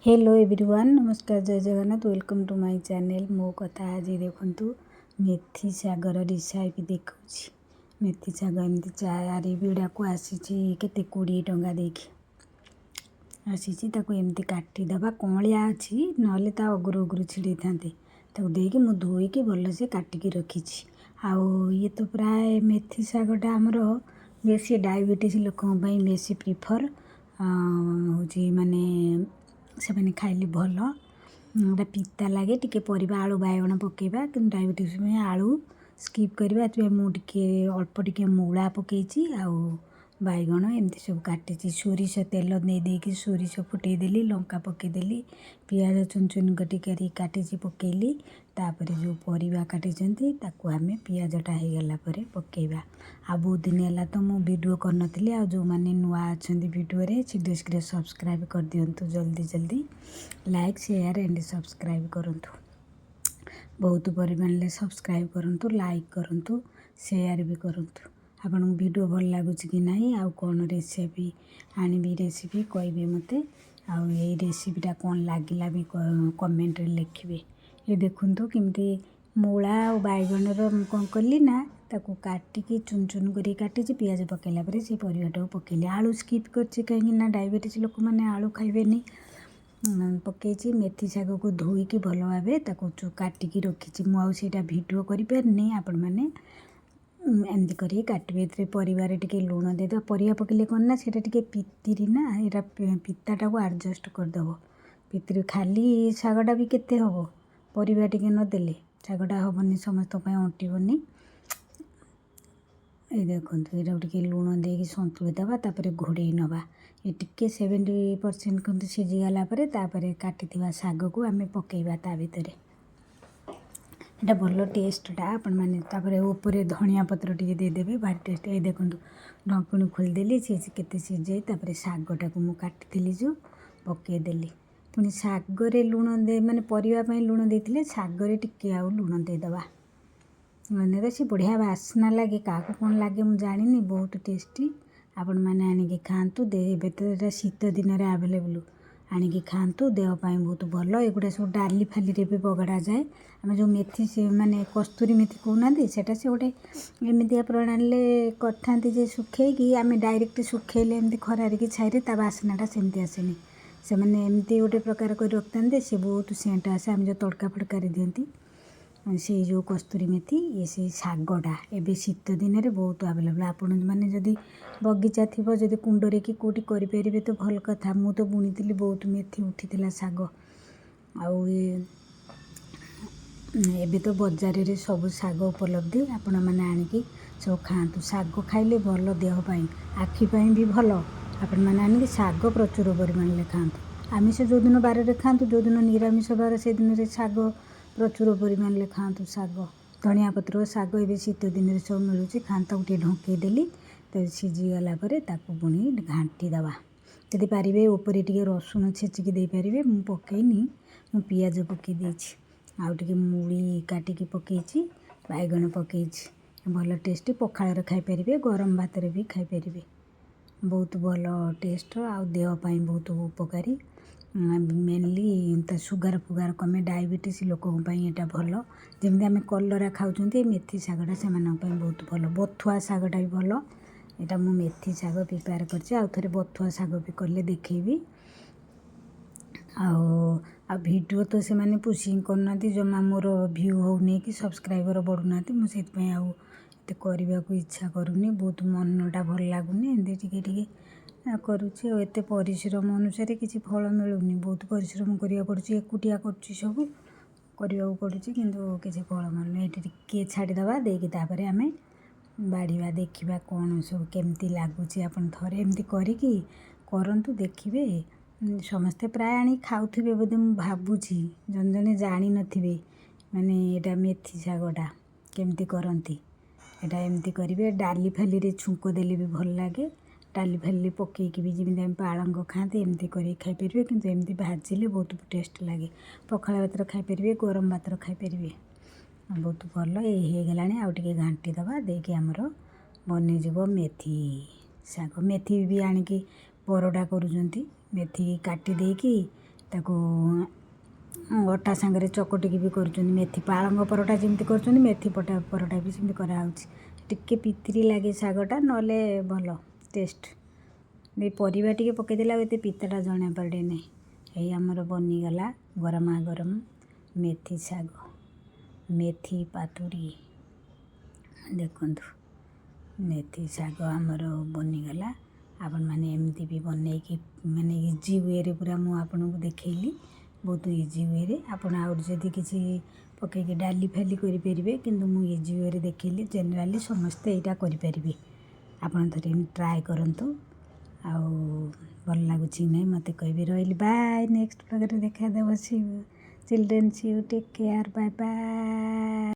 Hello everyone, ନମସ୍କାର, ଜୟ Jagannath. Welcome to my channel ମୋ କଥା। ଆଜି ଦେଖନ୍ତୁ, ମେଥି ଶାଗର ରେସିପି ଦେଖାଉଛି। ମେଥି ଶାଗ ଏମିତି ଚାରି ବିଡ଼ାକୁ ଆସିଛି। କେତେ? 20 ଟଙ୍କା ଦେଇକି ଆସିଛି। ତାକୁ ଏମିତି କାଟିଦେବା। କଅଁଳିଆ ଅଛି, ନହେଲେ ତା ଅଗୁରୁ ଅଗୁରୁ ଛିଡ଼େଇଥାନ୍ତି। ତାକୁ ଦେଇକି ମୁଁ ଧୋଇକି ଭଲସେ କାଟିକି ରଖିଛି। ଆଉ ଇଏ ତ ପ୍ରାୟ ମେଥି ଶାଗଟା ଆମର ବେଶୀ ଡାଇବେଟିସ୍ ଲୋକଙ୍କ ପାଇଁ ବେଶୀ ପ୍ରିଫର୍ ହେଉଛି, ମାନେ ସେମାନେ ଖାଇଲେ ଭଲ। ଏଇଟା ପିତା ଲାଗେ ଟିକେ। ପରିବା ଆଳୁ, ବାଇଗଣ ପକାଇବା, କିନ୍ତୁ ଡାଇବେଟିସ୍ ପାଇଁ ଆଳୁ ସ୍କିପ୍ କରିବା। ଏଥିପାଇଁ ମୁଁ ଟିକେ ଅଳ୍ପ ଟିକେ ମୂଳା ପକାଇଛି ଆଉ ବାଇଗଣ ଏମିତି ସବୁ କାଟିଛି। ସୋରିଷ ତେଲ ଦେଇ ଦେଇକି ସୋରିଷ ଫୁଟେଇଦେଲି, ଲଙ୍କା ପକାଇଦେଲି, ପିଆଜ ଚୁନ ଚୁନ କରି କାଟିଛି, ପକାଇଲି। ତାପରେ ଯେଉଁ ପରିବା କାଟିଛନ୍ତି, ତାକୁ ଆମେ ପିଆଜଟା ହେଇଗଲା ପରେ ପକାଇବା। ଆଉ ବହୁତ ଦିନ ହେଲା ତ ମୁଁ ଭିଡ଼ିଓ କରିନଥିଲି। ଆଉ ଯେଉଁମାନେ ନୂଆ ଅଛନ୍ତି ଭିଡ଼ିଓରେ, ଶୀଘ୍ର ଶୀଘ୍ର ସବସ୍କ୍ରାଇବ୍ କରିଦିଅନ୍ତୁ। ଜଲ୍ଦି ଜଲ୍ଦି ଲାଇକ୍, ସେୟାର ଆଣ୍ଡ ସବସ୍କ୍ରାଇବ୍ କରନ୍ତୁ। ବହୁତ ପରିମାଣରେ ସବସ୍କ୍ରାଇବ୍ କରନ୍ତୁ, ଲାଇକ୍ କରନ୍ତୁ, ସେୟାର ବି କରନ୍ତୁ। ଆପଣଙ୍କୁ ଭିଡ଼ିଓ ଭଲ ଲାଗୁଛି କି ନାହିଁ, ଆଉ କ'ଣ ରେସିପି ଆଣିବି, ରେସିପି କହିବେ ମୋତେ। ଆଉ ଏଇ ରେସିପିଟା କ'ଣ ଲାଗିଲା ବି କମେଣ୍ଟରେ ଲେଖିବେ। ଏ ଦେଖନ୍ତୁ, କେମିତି ମୂଳା ଆଉ ବାଇଗଣର ମୁଁ କ'ଣ କଲି ନା, ତାକୁ କାଟିକି ଚୁନ ଚୁନ କରିକି କାଟିଛି। ପିଆଜ ପକାଇଲା ପରେ ସେ ପରିବାଟାକୁ ପକାଇଲି। ଆଳୁ ସ୍କିପ୍ କରିଛି, କାହିଁକି ନା ଡାଇବେଟିସ୍ ଲୋକମାନେ ଆଳୁ ଖାଇବେନି। ପକାଇଛି। ମେଥି ଶାଗକୁ ଧୋଇକି ଭଲ ଭାବେ ତାକୁ କାଟିକି ରଖିଛି। ମୁଁ ଆଉ ସେଇଟା ଭିଡ଼ିଓ କରିପାରିନି। ଆପଣମାନେ ଏମିତି କରିକି କାଟିବେ। ଏଥିରେ ପରିବାରେ ଟିକେ ଲୁଣ ଦେଇଦେବା। ପରିବା ପକାଇଲେ କ'ଣ ନା, ସେଇଟା ଟିକେ ପିତିରି ନା, ଏଇଟା ପିତାଟାକୁ ଆଡ଼ଜଷ୍ଟ କରିଦେବ। ପିତିରି ଖାଲି ଶାଗଟା ବି କେତେ ହେବ? ପରିବା ଟିକେ ନଦେଲେ ଶାଗଟା ହେବନି, ସମସ୍ତଙ୍କ ପାଇଁ ଅଣ୍ଟିବନି। ଏଇ ଦେଖନ୍ତୁ, ଏଇଟାକୁ ଟିକେ ଲୁଣ ଦେଇକି ସନ୍ତୁଳି ଦେବା, ତାପରେ ଘୋଡ଼େଇ ନେବା। ଏ ଟିକେ 70% ଖଣ୍ଡେ ସିଝିଗଲା ପରେ, ତାପରେ କାଟିଥିବା ଶାଗକୁ ଆମେ ପକାଇବା ତା ଭିତରେ। ଏଇଟା ଭଲ ଟେଷ୍ଟଟା। ଆପଣମାନେ ତାପରେ ଉପରେ ଧନିଆ ପତ୍ର ଟିକେ ଦେଇଦେବେ, ଭାରି ଟେଷ୍ଟ। ଏଇ ଦେଖନ୍ତୁ, ଢଙ୍କୁଣୀ ଖୋଲିଦେଲି, ସେ କେତେ ସିଝାଇ। ତାପରେ ଶାଗଟାକୁ ମୁଁ କାଟିଥିଲି ଯେଉଁ, ପକାଇଦେଲି। ପୁଣି ଶାଗରେ ଲୁଣ ଦେ, ମାନେ ପରିବା ପାଇଁ ଲୁଣ ଦେଇଥିଲେ, ଶାଗରେ ଟିକେ ଆଉ ଲୁଣ ଦେଇଦେବା। ମାନେ ସେ ବଢ଼ିଆ ବାସ୍ନା ଲାଗେ। କାହାକୁ କ'ଣ ଲାଗେ ମୁଁ ଜାଣିନି, ବହୁତ ଟେଷ୍ଟି। ଆପଣମାନେ ଆଣିକି ଖାଆନ୍ତୁ। ଏବେ ତ ଏଇଟା ଶୀତ ଦିନରେ ଆଭେଲେବୁଲ୍, ଆଣିକି ଖାଆନ୍ତୁ, ଦେହ ପାଇଁ ବହୁତ ଭଲ। ଏଗୁଡ଼ା ସବୁ ଡାଲି ଫାଲିରେ ବି ବଘରା ଯାଏ। ଆମେ ଯେଉଁ ମେଥି, ସେ ମାନେ କସ୍ତୁରୀ ମେଥି କହୁନାହାନ୍ତି, ସେଇଟା ସେ ଗୋଟେ ଏମିତିଆ ପ୍ରଣାଳୀରେ କରିଥାନ୍ତି ଯେ ଶୁଖେଇକି। ଆମେ ଡାଇରେକ୍ଟ ଶୁଖେଇଲେ ଏମିତି ଖରାରେ କି ଛାଇରେ, ତା ବାସ୍ନାଟା ସେମିତି ଆସେନି। ସେମାନେ ଏମିତି ଗୋଟେ ପ୍ରକାର କରି ରଖିଥାନ୍ତି, ସେ ବହୁତ ସେଣ୍ଟ ଆସେ। ଆମେ ଯେଉଁ ତଡ଼କା ଫଡ଼କାରେ ଦିଅନ୍ତି, ସେଇ ଯେଉଁ କସ୍ତୁରୀ ମେଥି, ଇଏ ସେଇ ଶାଗଟା ଏବେ ଶୀତ ଦିନରେ ବହୁତ ଆଭେଲେବୁଲ୍। ଆପଣ ମାନେ ଯଦି ବଗିଚା ଥିବ, ଯଦି କୁଣ୍ଡରେ କି କେଉଁଠି କରିପାରିବେ ତ ଭଲ କଥା। ମୁଁ ତ ବୁଣିଥିଲି, ବହୁତ ମେଥି ଉଠିଥିଲା ଶାଗ। ଆଉ ଏବେ ତ ବଜାରରେ ସବୁ ଶାଗ ଉପଲବ୍ଧି। ଆପଣମାନେ ଆଣିକି ସବୁ ଖାଆନ୍ତୁ। ଶାଗ ଖାଇଲେ ଭଲ ଦେହ ପାଇଁ, ଆଖି ପାଇଁ ବି ଭଲ। ଆପଣମାନେ ଆଣିକି ଶାଗ ପ୍ରଚୁର ପରିମାଣରେ ଖାଆନ୍ତୁ। ଆମିଷ ଯେଉଁଦିନ ବାରରେ ଖାଆନ୍ତୁ, ଯେଉଁଦିନ ନିରାମିଷ ବାର ସେଦିନରେ ଶାଗ ପ୍ରଚୁର ପରିମାଣରେ ଖାଆନ୍ତୁ। ଶାଗ, ଧନିଆ ପତ୍ର ଶାଗ ଏବେ ଶୀତ ଦିନରେ ସବୁ ମିଳୁଛି, ଖାଆନ୍ତୁ। ତାକୁ ଟିକେ ଢଙ୍କେଇ ଦେଲି। ତ ସିଝିଗଲା ପରେ ତାକୁ ପୁଣି ଘାଣ୍ଟି ଦେବା। ଯଦି ପାରିବେ, ଉପରେ ଟିକେ ରସୁଣ ଛେଚିକି ଦେଇପାରିବେ। ମୁଁ ପକାଇନି, ମୁଁ ପିଆଜ ପକାଇ ଦେଇଛି ଆଉ ଟିକେ ମୁଳି କାଟିକି ପକାଇଛି, ବାଇଗଣ ପକାଇଛି। ଭଲ ଟେଷ୍ଟି। ପଖାଳରେ ଖାଇପାରିବେ, ଗରମ ଭାତରେ ବି ଖାଇପାରିବେ। ବହୁତ ଭଲ ଟେଷ୍ଟ ଆଉ ଦେହ ପାଇଁ ବହୁତ ଉପକାରୀ। ମେନଲି ତା ସୁଗାର ଫୁଗାର କମେ। ଡାଇବେଟିସ୍ ଲୋକଙ୍କ ପାଇଁ ଏଇଟା ଭଲ। ଯେମିତି ଆମେ କଲରା ଖାଉଛନ୍ତି, ମେଥି ଶାଗଟା ସେମାନଙ୍କ ପାଇଁ ବହୁତ ଭଲ। ବଥୁଆ ଶାଗଟା ବି ଭଲ। ଏଇଟା ମୁଁ ମେଥି ଶାଗ ପ୍ରିପେୟାର କରିଛି। ଆଉ ଥରେ ବଥୁଆ ଶାଗ ବି କଲେ ଦେଖେଇବି। ଆଉ ଆଉ ଭିଡ଼ିଓ ତ ସେମାନେ ପୁସିଂ କରୁନାହାନ୍ତି ଜମା। ମୋର ଭ୍ୟୁ ହେଉନି କି ସବସ୍କ୍ରାଇବର ବଢ଼ୁନାହାନ୍ତି। ମୁଁ ସେଇଥିପାଇଁ ଆଉ ଏତେ କରିବାକୁ ଇଚ୍ଛା କରୁନି। ବହୁତ ମନଟା ଭଲ ଲାଗୁନି। ଏମିତି ଟିକେ ଟିକେ କରୁଛି ଆଉ ଏତେ ପରିଶ୍ରମ ଅନୁସାରେ କିଛି ଫଳ ମିଳୁନି। ବହୁତ ପରିଶ୍ରମ କରିବାକୁ ପଡ଼ୁଛି, ଏକୁଟିଆ କରୁଛି, ସବୁ କରିବାକୁ ପଡ଼ୁଛି, କିନ୍ତୁ କିଛି ଫଳ ମିଳୁନି। ଏଇଠି ଟିକିଏ ଛାଡ଼ିଦେବା, ଦେଇକି ତାପରେ ଆମେ ବାଢ଼ିବା, ଦେଖିବା କ'ଣ ସବୁ କେମିତି ଲାଗୁଛି। ଆପଣ ଥରେ ଏମିତି କରିକି କରନ୍ତୁ, ଦେଖିବେ। ସମସ୍ତେ ପ୍ରାୟ ଆଣିକି ଖାଉଥିବେ ବୋଧେ ମୁଁ ଭାବୁଛି। ଜଣେ ଜଣେ ଜାଣିନଥିବେ, ମାନେ ଏଇଟା ମେଥି ଶାଗଟା କେମିତି କରନ୍ତି। ଏଇଟା ଏମିତି କରିବେ। ଡାଲି ଫାଲିରେ ଛୁଙ୍କ ଦେଲେ ବି ଭଲ ଲାଗେ। ଡାଲି ଫାଲିରେ ପକାଇକି ବି, ଯେମିତି ଆମେ ପାଳଙ୍ଗ ଖାଆନ୍ତି, ଏମିତି କରିକି ଖାଇପାରିବେ। କିନ୍ତୁ ଏମିତି ଭାଜିଲେ ବହୁତ ଟେଷ୍ଟ ଲାଗେ। ପଖାଳ ଭାତରେ ଖାଇପାରିବେ, ଗରମ ଭାତରେ ଖାଇପାରିବେ, ବହୁତ ଭଲ। ଏଇ ହେଇଗଲାଣି, ଆଉ ଟିକେ ଘାଣ୍ଟି ଦେବା। ଦେଇକି ଆମର ବନିଯିବ ମେଥି ଶାଗ। ମେଥି ବି ଆଣିକି ପରଟା କରୁଛନ୍ତି। ମେଥି କାଟି ଦେଇକି ତାକୁ ଅଟା ସାଙ୍ଗରେ ଚକଟିକି ବି କରୁଛନ୍ତି। ମେଥି ପାଳଙ୍ଗ ପରଟା ଯେମିତି କରୁଛନ୍ତି, ମେଥି ପରଟା ବି ସେମିତି କରାହେଉଛି। ଟିକେ ପିତିରି ଲାଗେ ଶାଗଟା, ନହେଲେ ଭଲ ଟେଷ୍ଟ। ଏ ପରିବା ଟିକେ ପକାଇଦେଲେ ଆଉ ଏତେ ପିତାଟା ଜଣା ପଡ଼େନି। ଏଇ ଆମର ବନିଗଲା ଗରମା ଗରମ ମେଥି ଶାଗ, ମେଥି ପାତୁରି। ଦେଖନ୍ତୁ, ମେଥି ଶାଗ ଆମର ବନିଗଲା। ଆପଣମାନେ ଏମିତି ବି ବନେଇକି, ମାନେ ଇଜି ୱେରେ ପୁରା ମୁଁ ଆପଣଙ୍କୁ ଦେଖେଇଲି, ବହୁତ ଇଜି ୱେରେ। ଆପଣ ଆହୁରି ଯଦି କିଛି ପକେଇକି ଡାଲି ଫାଲି କରିପାରିବେ, କିନ୍ତୁ ମୁଁ ଇଜି ୱେରେ ଦେଖେଇଲି। ଜେନେରାଲି ସମସ୍ତେ ଏଇଟା କରିପାରିବେ। ଆପଣ ଥରେ ଏମିତି ଟ୍ରାଏ କରନ୍ତୁ ଆଉ ଭଲ ଲାଗୁଛି କି ନାହିଁ ମୋତେ କହିବେ। ରହିଲି, ବାଏ। ନେକ୍ସଟ ଭ୍ଲଗ୍‌ରେ ଦେଖାଦେବ। See you, children, see you, take care, bye bye.